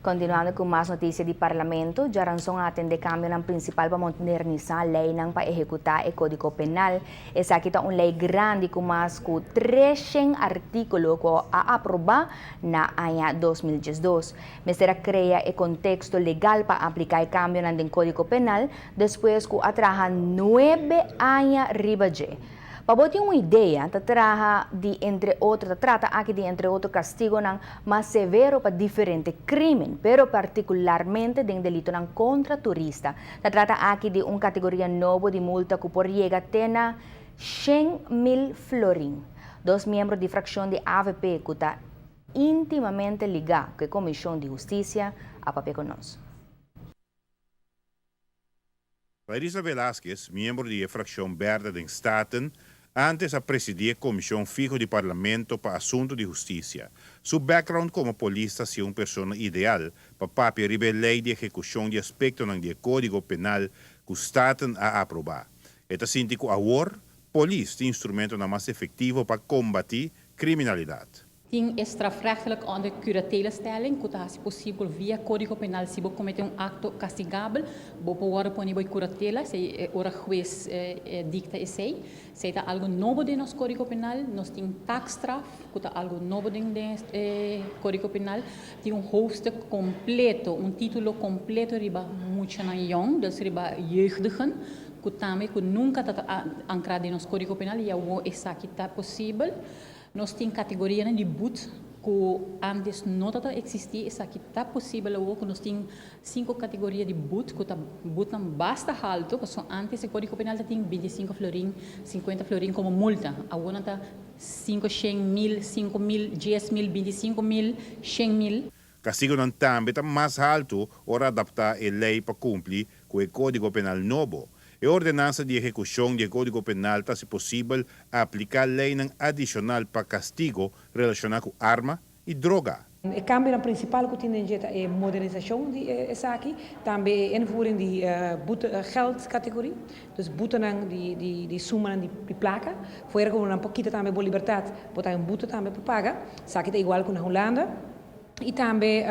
Continuando cu mas noticia di Parlamento, djaranson a atende cambionan principal pa modernisa leynan pa ehecuta e Codigo Penal. Esaki ta un ley grandi cu mas cu 300 articulo cu a aproba na aña 2012. Mester a crea e contexto legal pa aplica e cambionan den Codigo Penal despues cu a traha 9 aña riba dje. Pa bo tin un idea, ta traha di entre otro, ta trata aki di entre otro castigonan mas severo pa diferente crimen, pero particularmente den delitonan contra turista. Ta trata aki di un categoria nobo di multa cu por yega te na 100.000 florin. Dos miembro di fraccion di AVP cu ta intimamente liga cu e Comision di Husticia a papia cu nos. Clarissa Velasquez, miembro di e fraccion Berde den Staten, antes a presidi e Comision Fiho di Parlamento pa Asunto di Husticia. Su background como polis ta haci'e un persona ideal pa papia riba e ley di ehecucion di aspectonan di e Codigo Penal cu Staten a aproba. E ta sinti cu awor polis tin instrumentonan mas efectivo pa combati criminalidad. Tin e strafrechtelijk onder curatelestelling ku ta hasi posibel via Kódigo Penal si bo kometé un akto kastigabel, bo por wòrdu pone bo e kuratela, si ora hues dikta esei. Esei ta algu nobo den nos Kódigo Penal. Nos tin taakstraf ku ta algu nobo den den e Kódigo Penal. Tin un hoofdstuk kompleto, un título kompleto riba muchanan yòn, dus riba jeugdigen, ku tambe ku nunka ta ankrá den nos Kódigo Penal i awor esaki ta posibel. Nos tin kategorianan di but ku ántes no tabata eksistí. Esaki ta posibel awor ku nos tin sinku kategoria di but ku ta butnan basta haltu, pasobra ántes e Kódigo Penal ta tin 25 florin, 50 florin komo multa. Awor nan ta sinku shen mil, 5000, 10.000, 25.000, 100.000. Kastigonan tambe ta mas haltu ora adaptá e lei pa kumpli ku e Kódigo Penal nobo. E ordenansa di ehekushon di e Kódigo Penal ta hasi posibel apliká leinan adishonal pa kastigo relashoná ku arma i droga. E kambionan prinsipal ku tin den dje ta e modernisashon di esaki, tambe e invoering di boete geldcategorie, dus boetenan di sumanan di plaka. Fuera ku nan por kita tambe bo libertat, bo ta un boete tambe pa paga. Esaki ta igual ku na Hulanda. I tambe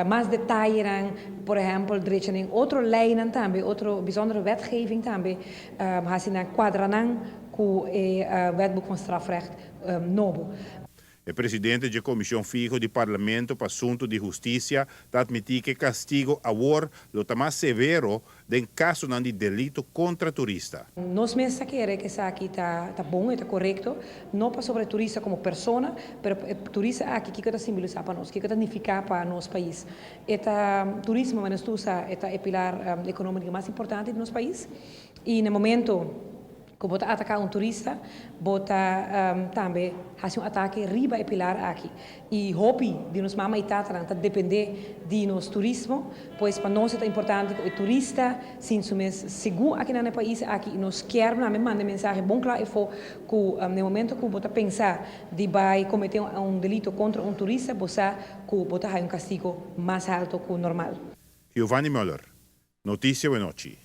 mas detayenan, por ehèmpel drecha den otro leinan tambe, otro bijzondere wetgeving tambe hasi nan kuadra nan ku e Wetboek van Strafrecht nobo. E presidente dje Comision Fiho di Parlamento pa Asunto di Husticia ta admiti cu e castigo awor lo ta mas severo den casonan di delito contra turista. Nos mes ta kere ku esaki ta ta bon, e ta korekto, no pasobra e turista komo persona, pero e turista aki kiko ta simbolisá pa nos, kiko ta nifiká pa nos pais. E ta turismo, manera nos tur sa, e ta e pilar ekonómiko mas importante di nos pais i na momento ku bo ta ataká un turista, bo ta tambe hasi un atake riba e pilar aki. I hopi di nos mama i tatanan ta dependé di nos turismo, pues pa nos e ta importante ku e turista sinti su mes sigur akinan na e pais aki i nos kier tambe manda e mensahe bon kla efo ku na e momento ku bo ta pensa di bai kometé un delito kontra un turista bo sa ku bo ta haña un kastigo mas halto ku normal. Giovanni Muller, Noticia Wenochi.